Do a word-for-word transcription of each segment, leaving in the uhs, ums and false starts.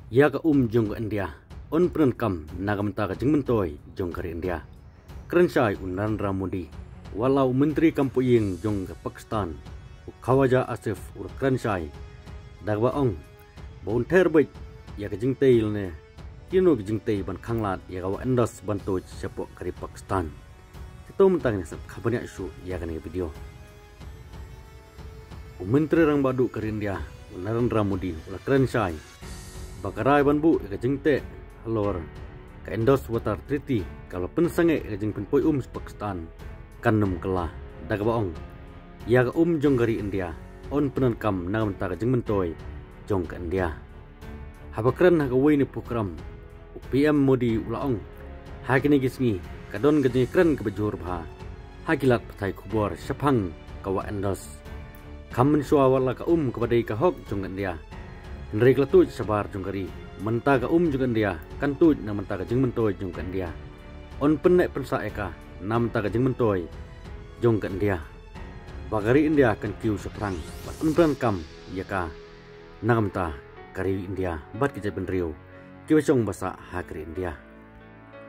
Ïa ka um jong ka India yn pyndonkam na ka bynta ka jingmyntoi jong ka ri India. Kren shai u Narendra Modi, wat la u Myntri Kam Pohiing jong ka Pakistan, u Khawaja Asif u la kren shai da kaba ong ba un ther beit ïa ka jingtei lane kino ki jingtei ban khanglad ïa ka Wah Indus ban tuid shapoh ka ri Pakistan. Te to mynta ngin ïa sngap kham bniah shuh ïa kane ka video. U Myntri Rangbah Duh ka ri India, u Narendra Modi, u la kren shai ba ka rai ban buh ïa ka jingteh halor ka Indus Water Treaty kaba la pynsangeh ïa ka jingpynpoi um sha Pakistan kan ym kylla, da kaba ong ïa ka um jong ka ri India yn pyndonkam na ka bynta ka jingmyntoi jong ka India. Haba kren ha kawei na ki program, u P M Modi u la ong, ha kine ki sngi ka don ka jingkren kaba jur bha ha ki lad pathai khubor shaphang ka Wah Indus. Kham mynshuwa wat la ka um kaba dei ka hok jong ka India, hynrei ka la tuid shabar jong ka ri. Mynta ka um jong ka India kan tuid na ka bynta ka jingmyntoi jong ka India. Yn pynneh pynsah ïa ka na ka bynta ka jingmyntoi jong ka India, ba ka ri India kan kiew shaphrang bad yn pyndonkam ïa ka na ka bynta ka ri India bad ki jaitbynriew kiba shong ba sah ha ka ri India.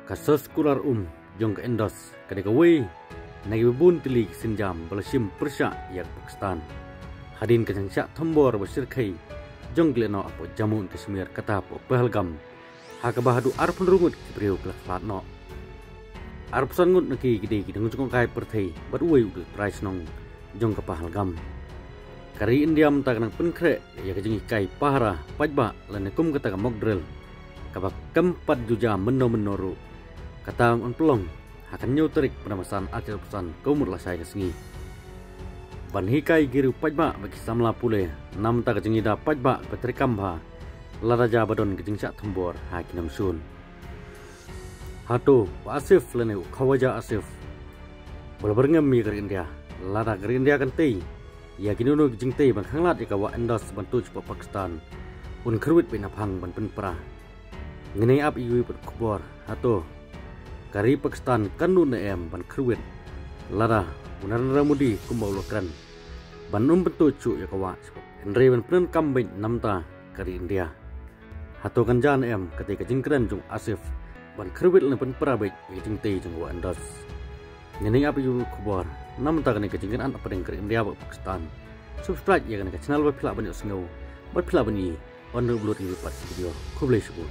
Ka soskular um jong ka Indus ka dei kawei na kiba bun tylli ki sienjam ba la shim pyrshah ïa ka Pakistan hadien ka jingshah thombor ba shyrkhei jong ki lehnoh hapoh Jammu and Kashmir, kata hapoh Pahalgam, ha kaba haduh arphew hynriew ngut ki briew ki la khlad noh. Arphew san ngut na ki ki dei ki nongjngohkai pyrthei bad uwei u dei u trai shnong jong ka Pahalgam. Ka ri India mynta ka nang pynkhreh ïa ka jinghikai pahara paidbah lane kum kata ka mock drill kaba kem pat ju jia mynno mynno ruh. Kata yn pynlong ha ka hynñiew tarik bnai Naiwieng arhajar arphew san, ka mut lashai ka sngi, ban hikai ki riew paidbah bad ki samla pule na ka bynta ka jingïada paidbah ba treikam bha lada jia ba don ka jingshah thombor ha ki nongshun. Hato u Asif lane u Khawaja Asif ba la byrngem ïa ka ri India, lada ka ri India kan tei ïa kino kino ki jingtei ban khanglad ïa ka Wah Indus ban tuid shapoh Pakistan, un kyrwit beit na phang ban pynpra? Ngin ïa ap ïa kiwei pat ki khubor. Hato ka ri Pakistan kan nud ne em ban kyrwit lada u Narendra Modi kumba u la kren ban ym pyntuid shuh ïa ka wah, hynrei ban pyndonkam beit na ka bynta ka ri India? Hato kan jia ne em katei ka jingkren jong u Asif ban kyrwit lane pynpra beit ïa ka jingtei jong ka Wah Indus? Ngin ïa ap ïa kiwei pat ki khubor na ka bynta kane ka jingkynad hapdeng ka ri India bad Pakistan. Subscribe ïa kane ka channel ba phi lah ban ïohsngew bad phi lah ban ïohi ban ym lut ïa kiwei pat ki video. Khublei shibun.